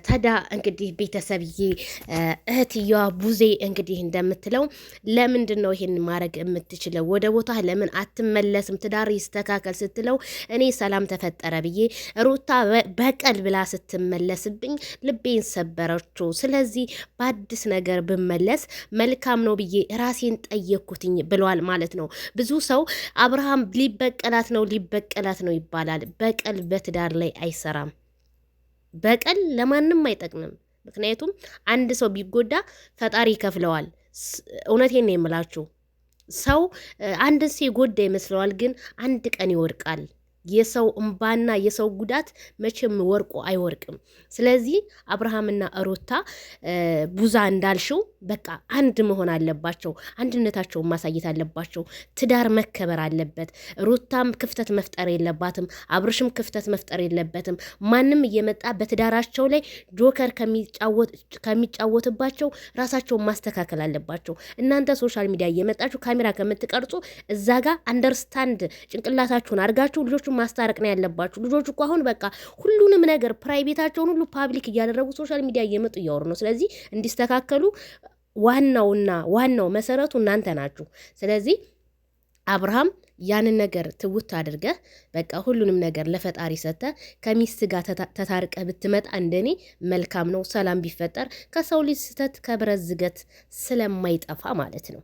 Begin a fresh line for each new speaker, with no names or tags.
ታዲያ እንግዲህ ቤተሰብዬ እህትየዋ ቡዜ እንግዲህ እንደምትለው ለምንድን ነው ይሄን ማድረግ የምትችለው? ወደ ቦታ ለምን አትመለስም? ትዳር ይስተካከል ስትለው እኔ ሰላም ተፈጠረ ብዬ ሩታ በቀል ብላ ስትመለስብኝ ልቤን ሰበረችው። ስለዚህ በአዲስ ነገር ብመለስ መልካም ነው ብዬ ራሴን ጠየቅኩትኝ ብለዋል ማለት ነው። ብዙ ሰው አብርሃም ሊበቀላት ነው ሊበቀላት ነው ይባላል። በቀል በትዳር ላይ አይሰራም። በቀል ለማንም አይጠቅምም። ምክንያቱም አንድ ሰው ቢጎዳ ፈጣሪ ይከፍለዋል። እውነቴን ነው የምላችሁ። ሰው አንድን ሰው የጎዳ ይመስለዋል፣ ግን አንድ ቀን ይወድቃል። የሰው እምባና የሰው ጉዳት መቼም ወርቆ አይወርቅም። ስለዚህ አብርሃምና ሩታ ቡዛ እንዳልሽው በቃ አንድ መሆን አለባቸው። አንድነታቸውን ማሳየት አለባቸው። ትዳር መከበር አለበት። ሩታም ክፍተት መፍጠር የለባትም። አብርሽም ክፍተት መፍጠር የለበትም። ማንም እየመጣ በትዳራቸው ላይ ጆከር ከሚጫወትባቸው ራሳቸውን ማስተካከል አለባቸው። እናንተ social media እየመጣችሁ ካሜራ ከምትቀርጹ እዛ ጋር understand ጭንቅላታችሁን አድርጋችሁ ልጆቹን ማስታረቅ ነው ያለባችሁ። ልጆቹ እኮ አሁን በቃ ሁሉንም ነገር private ኣቸውን ሁሉ public እያደረጉ social media እየመጡ እያወሩ ነው። ስለዚህ እንዲስተካከሉ ዋናውና ዋናው መሰረቱ እናንተ ናችሁ። ስለዚህ አብርሃም ያንን ነገር ትውት አድርገህ በቃ ሁሉንም ነገር ለፈጣሪ ሰጥተህ ከሚስት ጋር ተታርቀህ ብትመጣ እንደኔ መልካም ነው። ሰላም ቢፈጠር ከሰው ልጅ ስህተት ከብረት ዝገት ስለማይጠፋ ማለት ነው።